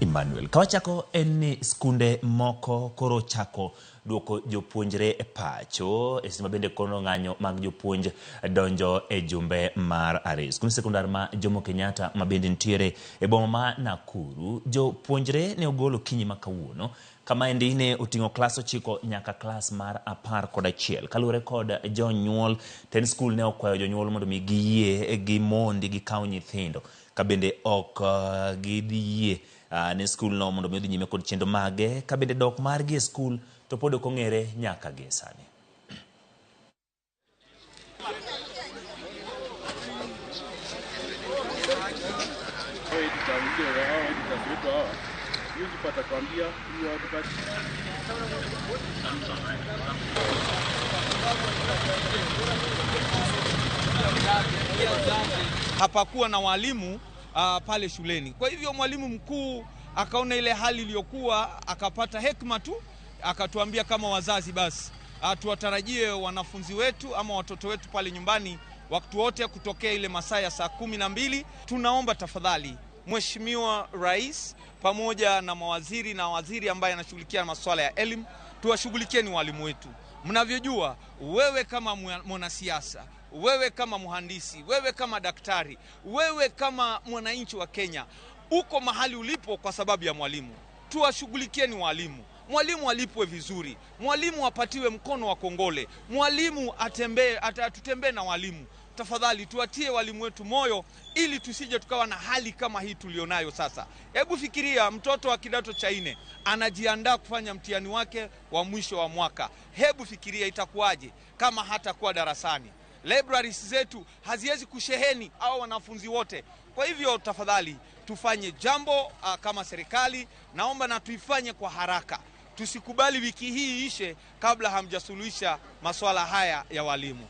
Emmanuel. Kawachako en ni skunde moko koro chako duoko jopuonjre e pacho e seche ma bende kono ng'anyo mag jopuonj donjo e jumbe mar ariyo. Skund sekondar ma Jomo Kenyatta ma bende nitiere e boma ma Nakuru, jopuonjre ne ogolo okinyi ma kawuono kama endi ne oting'o klas 9 nyaka klas mar 11. Kaluwore kod jonyuol, tend skul ne okwayo jonyuol mondo mi giyie gi mondi gikaw nyithindo ka bende ok gidhi yie ne skul no mondo mi odhi nyime kod chenro mage ka bende dok margi e skul to pod ok ong'ere nyaka gie sani. Hapakuwa na walimu pale shuleni. Kwa hivyo mwalimu mkuu akaona ile hali iliyokuwa, akapata hekima tu, akatuambia kama wazazi basi tuwatarajie wanafunzi wetu ama watoto wetu pale nyumbani wakati wote kutokea ile masaa ya saa 12. Tunaomba tafadhali Mheshimiwa Rais pamoja na mawaziri na waziri ambaye anashughulikia masuala ya elimu, tuwashughulikieni walimu wetu. Mnavyojua, wewe kama mwanasiasa, wewe kama mhandisi, wewe kama daktari, wewe kama mwananchi wa Kenya, uko mahali ulipo kwa sababu ya mwalimu. Tuwashughulikieni walimu. Mwalimu alipwe vizuri, mwalimu apatiwe mkono wa kongole, mwalimu atembee, atutembee na walimu. Tafadhali tuwatie walimu wetu moyo ili tusije tukawa na hali kama hii tulionayo sasa. Hebu fikiria mtoto wa kidato cha 4 anajiandaa kufanya mtihani wake wa mwisho wa mwaka. Hebu fikiria itakuwaje kama hatakuwa darasani. Libraries zetu haziwezi kusheheni au wanafunzi wote. Kwa hivyo tafadhali tufanye jambo kama serikali, naomba na tuifanye kwa haraka. Tusikubali wiki hii ishe kabla hamjasuluhisha masuala haya ya walimu.